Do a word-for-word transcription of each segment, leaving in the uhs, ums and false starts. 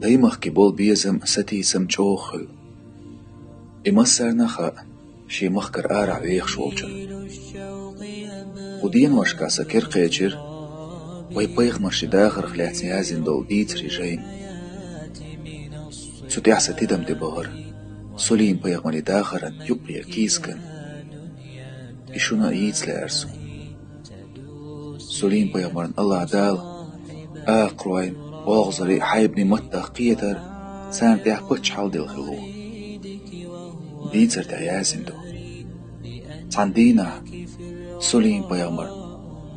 Даймахке болу безам, сатийсам чӀогӀа хуьлу. И массарна а хаьа, шен махкара арахь вехаш волчунна. Кху деношкахь сан кара кхечира вайн пайхамарийн дахарх лаьцна яздина долу дийцарийн жайна. Цу тӀехь сан тидам тӀебахара Сулим-пайхамаран дахаран юккъера кийсакан. И шуна а йийцале аьлла суна. Сулим-пайхамарна АллахӀ Дала акхаройн, богӀазарийн, хьайбанийн маттах кхетар царна тӀехь паччахьалла делла хилла ву. Дийцар тӀехь яздина ду. Цхьана дийнахь Сулим-пайхамар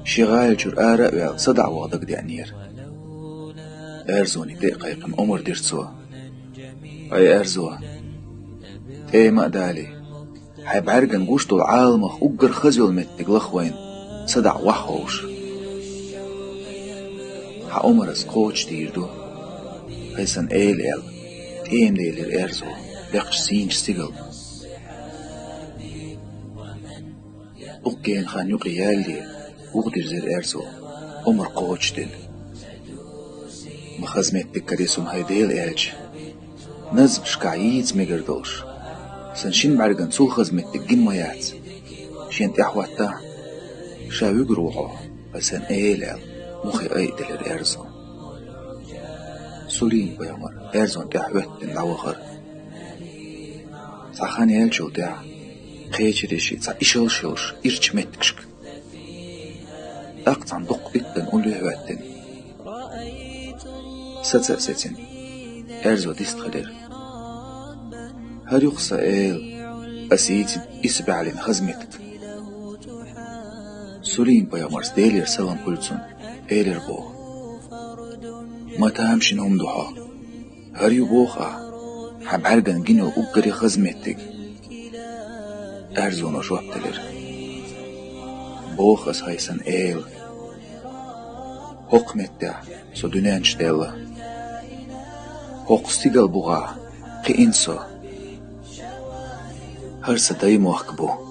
шен гӀала чуьра ара а ваьлла, садаӀа ваха дагадеанера. Аьрзунна тӀе а кхайкхина, омра дира цо: «Ай, аьрзу, тӀема а далий, хьайн бӀаьргана гуш долу Ӏаламах уггар хаза йолу меттиг лаха вайна, садаӀа вахьа ховша. Хьан омра ас кхочушдийр ду, хӀай сан эла», — аьлла, тӀема делира аьрзу, бехкаш сийначу стигала. Дуккха гена хан юкъе ялале, вухадирзира аьрзу, омра кхочушдина. «Ма хаза меттиг карий суна, хӀай Делан элча, назмашкахь йийца мегар долуш, сан шина бӀаьргана цул хаза меттиг гина ма яц. Шена тӀаьхьахӀоттахь, ша вуьгур ву хьо, хӀай сан эла», — аьлла, мухе айаделира аьрзу. Сулим-пайхамар аьрзунна тӀаьхьахӀоьттина дӀавахара. Цхьа хан яьллачул тӀаьхьа кхечира шиъ цхьа ишалш йолуш ирча меттигашка. ТӀаккха цхьана дуккха иттанна улле а хӀоьттина, саца а сецна, аьрзу дистхилира. «ХӀара ю-кх сан эла, ас йийцина исбаьхьаллин хаза меттиг». Сулим-пайхамарс, Делера салам хуьлда цунна, элира боху: «Ма тамашийна хӀума ду хьо. ХӀара ю, боху ахь, хьан бӀаьргана гина йолу уггаре хаза меттиг». Аьрзуно жоп делира: «Боху ас, хӀай сан эла, хӀокху меттехь со дуьнен чу даьлла. ХӀокху стигала бухахь кхиъна со. ХӀара сан даймохк бу».